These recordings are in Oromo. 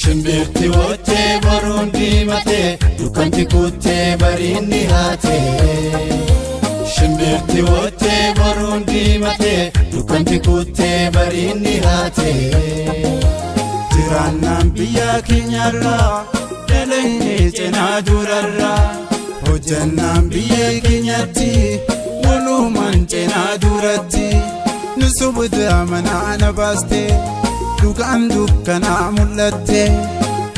Shimbirti wottee boruun diimatee, dukkanti kuttee bariin dhihaate. Shimbirti wottee boruun diimatee, dukkanti kuttee bariin dhihaate. Jiraannaan biyya keenyarraa, dalagnee cinaa durarraa, hojjannaan biyya keenyatti, walumaan cinaa duratti. Nu sobda manaa na baaste, dhugaan dukkanaa mul'atte.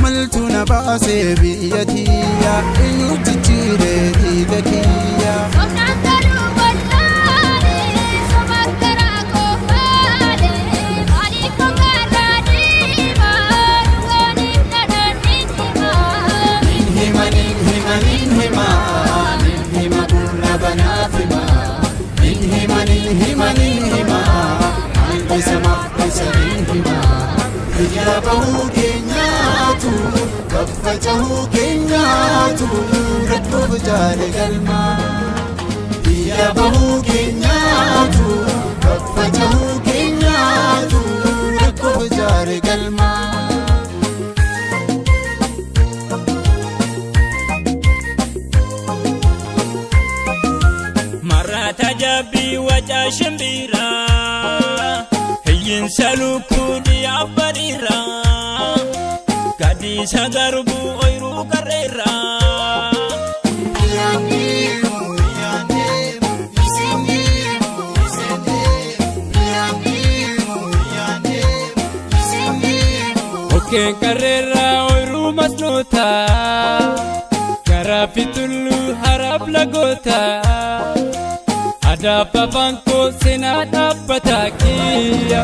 Maltu na baasee biyya tiyya? Eenyu jijjiiree dhiiga kiyya? Sobnaan garuu wallaalee, soba garaa qofaalee, maaliif gogaarraa deemaa, dhugaaniif dhadhaan ni himaa. Nin hima, nin hima, nin hima, nin hima, gurra banaaf hima. Nin hima, nin hima, nin hima, maal isa maaf isa nin hima. Biyya bahuu keenyaatu, faffaca'uu keenyaatu, rakkoof jaale galmaa. Biyya bahuu keenyaatu, faffaca'uu keenyaatu, rakkoof jaale galmaa. Marata jabbii waca shimbiraa, hiyyiinsa lukkuu dhiyaaf bariiraa, gadiisa garbuu ooyiruu qarreerraa. Hokkeen qarreerraa ooyiruu masnoota, garaa fi tulluu haraaf lagoota. Adaaf afaan koo seenaa dhaabbataa kiyya.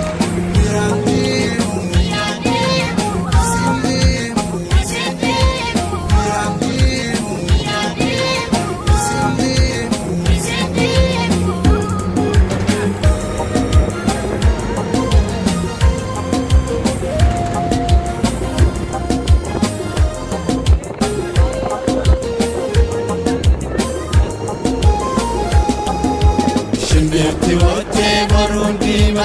Shimbirti wottee boruun diimatee.